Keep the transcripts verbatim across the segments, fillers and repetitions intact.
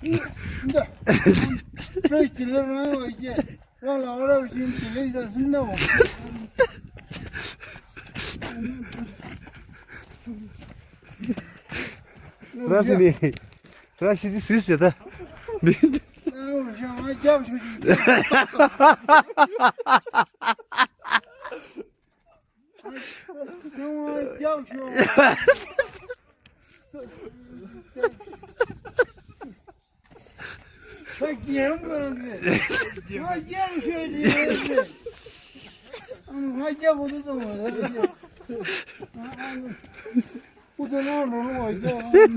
འདི། བཀྲ་ཤིས་བདེ་ལེགས་རང་ཡོད་ཀྱི། རང་ལ་ཨ་རབ་བཞིན་བདེ་ལེགས་ཟེར་སྲིད་ན་འོང་། ར་སི་ནི། ར་ཤི་དི་སི་ཟེར་ད། མི། ཨ་རོ་ཞང་ང་རྒྱབ་ཤོད་ཀྱི། ཁྱོད་རྒྱབ་ཤོག་ཁ་རྒྱན་པོ་རེད། ང་རྒྱབ་ཤོད་ཀྱི་རེད། ང་རྒྱབ་པོ་དེ་གཏོང་བ་རེད། ཀུ་ཏུ་ནང་འགྲོ་ལུང་བ་རྒྱབ།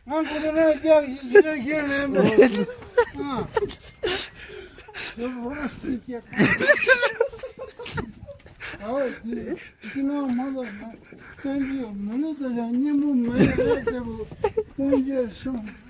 ང་ཀུ་ཏུ་ནང་རྒྱབ་ཡི་རེ་ཁྱེར་ནས་འགྲོ། ཨ། ཡོད་རོགས་ཞིག་ཁྱེར། ཨ་ཝ་དེ། ཕྱི་ནང་མ་ལ་ན། བཙན་གྱིས་མི་ལུས་དང་ཡང་སྙིང་པོ་མེད་ལ་ལས་བྱེད་པོ་ཀུན་གྱིས་གསུངས།